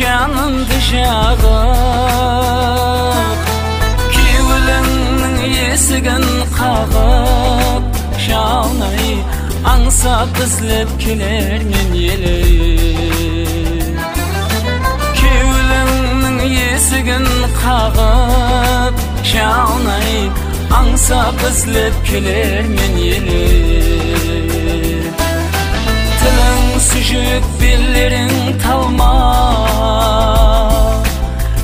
жанымды жағып, кеуіліңнің есігін қағып, жанай аңсап іздеп келермен еле. Кеуіліңнің есігін қағып, жанай аңсап іздеп келермен еле. Тілің сүжік, белдерің талма,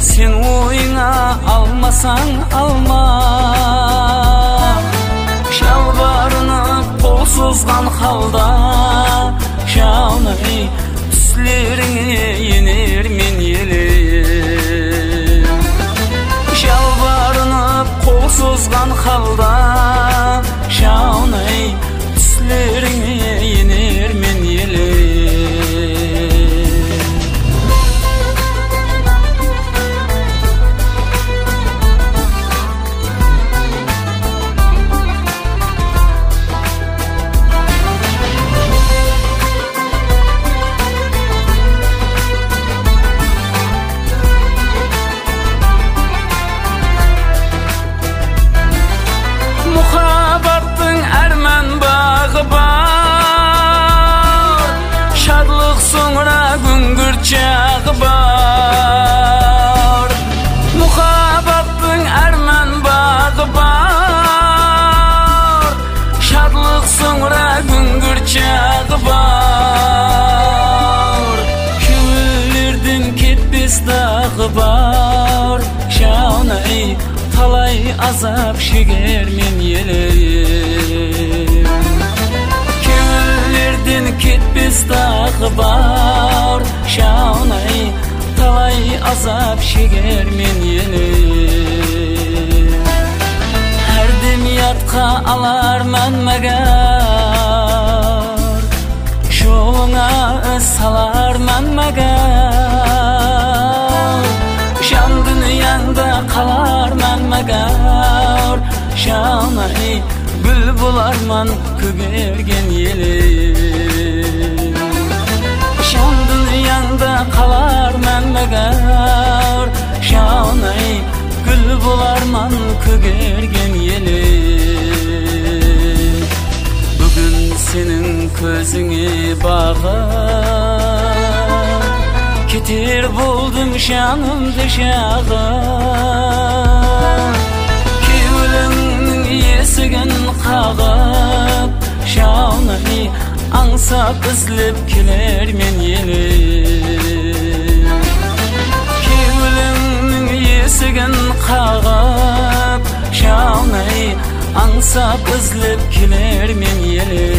сен ойыңа алмасаң алма. Жалбарынып қол созған халда, жанай түслеріңе енермен еле. Жалбарынып қол созған халда, жанай түслеріңе енермен еле. Мұхаббаттың әрман бағы бар, шатлық соңыра күңгірт жағы бар. Мұхаббаттың әрман бағы бар, шатлық соңыра күңгірт жағы бар. Кеуілдерден кетпес дағы бар, жанай талай азап шегермен елім. Кеуілдерден кетпес дағы бар, жанай талай азап шегермен елім. Әрдем ятқа аларман мәгәр, жолыңа саларман мәгәр. Жан дүнияңда қаларман мәгәр, жанай гүл боларман көгерген елім. Жан дүнияңда қаларман мәгәр, жанай гүл боларман көгерген елім. Бүгін сенің көзіңе бағып, кетер болдым жанымды жағып. Кеуіліңнің есігін қағып, жанай аңсап іздеп келермен еле. Кеуіліңнің есігін қағып, жанай аңсап іздеп келермен еле.